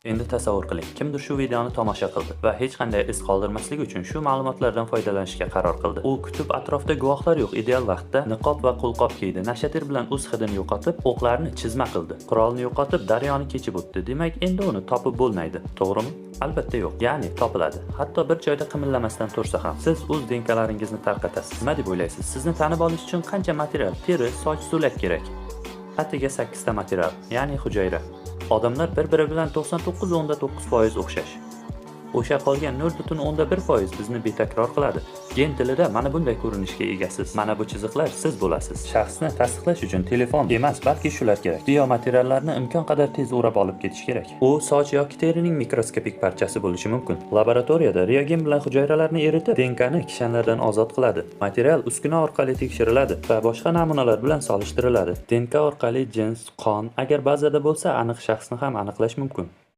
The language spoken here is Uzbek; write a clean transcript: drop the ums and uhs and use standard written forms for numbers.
Endi tasavvur qiling, kimdir shu videoni tomosha qildi va hech qanday iz qoldirmaslik uchun shu ma'lumotlardan foydalanishga qaror qildi. U kutib, atrofda guvohlar yo'q ideal vaqtda niqob va qo'lqop kiydi, nashatir bilan o'z hidini yo'qotib, o'qlarni chizma qildi. Qurolni yo'qotib, daryoni kechib o'tdi. Demak, endi uni topib bo'lmaydi. To'g'rimi? Albatta yo'q. Ya'ni topiladi. Hatto bir joyda qimillamasdan tursa ham. Siz o'z DNKlaringizni tarqatasiz. Nima deb o'ylaysiz? Sizni tanib olish uchun qancha material, teri, soch, so'lak kerak? Atigi 8 ta material, ya'ni hujayra. Odamlar bir-biri bilan 99.9% o'xshash. O'sha qolgan 0.1% bizni betakror qiladi. Gen tilida mana bunday ko'rinishga egasiz. Mana bu chiziqlar siz bo'lasiz. Shaxsni tasdiqlash uchun telefon emas, balki shular kerak. Biomateriallarni imkon qadar tez o'rab olib ketish kerak. U soch yoki terining mikroskopik parchasi bo'lishi mumkin. Laboratoriyada reagen bilan hujayralarni eritib, DNKni kishanlardan ozod qiladi. Material uskuna orqali tekshiriladi va boshqa namunalar bilan solishtiriladi. DNK orqali jins, qon, agar bazada bo'lsa, aniq shaxsni ham aniqlash mumkin.